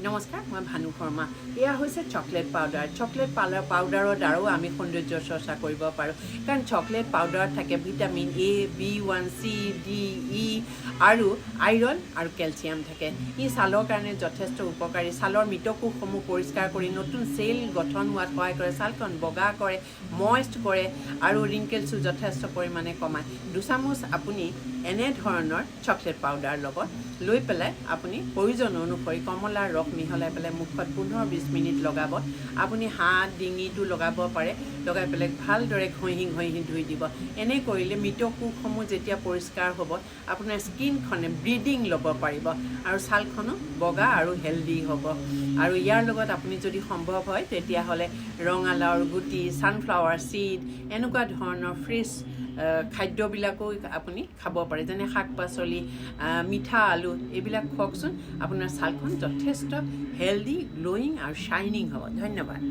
নমস্কাৰ, মই ভানু শৰ্মা। এয়া হৈছে চকলেট পাউডাৰ। চকলেট পাউডাৰৰ দ্বাৰাও আমি সৌন্দৰ্য চৰ্চা কৰিব পাৰোঁ, কাৰণ চকলেট পাউডাৰত থাকে vitamin A, B1, C, D, ই আৰু আইৰণ আৰু কেলছিয়াম থাকে। ই ছালৰ কাৰণে যথেষ্ট উপকাৰী। ছালৰ মৃতকোষসমূহ পৰিষ্কাৰ কৰি নতুন চেল গঠন হোৱাত সহায় কৰে, ছালখন বগা কৰে, মইষ্ট কৰে আৰু ৰিংকেলছো যথেষ্ট পৰিমাণে কমায়। 2 চামুচ আপুনি এনেধৰণৰ চকলেট পাউডাৰ লগত লৈ পেলাই আপুনি প্ৰয়োজন অনুসৰি কমলাৰ ৰস মিহলাই পেলাই মুখত 15-20 মিনিট লগাব। আপুনি হাত, ডিঙিটো লগাব পাৰে। লগাই পেলাই ভালদৰে ঘঁহি ঘঁহি ধুই দিব। এনে কৰিলে মৃতকোষসমূহ যেতিয়া পৰিষ্কাৰ হ'ব, আপোনাৰ স্কিনখনে ব্ৰিডিং ল'ব পাৰিব আৰু ছালখনো বগা আৰু হেল্ডি হ'ব। আৰু ইয়াৰ লগত আপুনি যদি সম্ভৱ হয়, তেতিয়াহ'লে ৰঙালাওৰ গুটি, ছানফ্লাৱাৰ চিড, এনেকুৱা ধৰণৰ ফ্ৰেছ খাদ্যবিলাকো আপুনি খাব পাৰে, যেনে শাক পাচলি, মিঠা আলু, এইবিলাক খোৱাকচোন। আপোনাৰ ছালখন যথেষ্ট হেল্ডি, গ্ল'য়িং আৰু শ্বাইনিং হ'ব। ধন্যবাদ।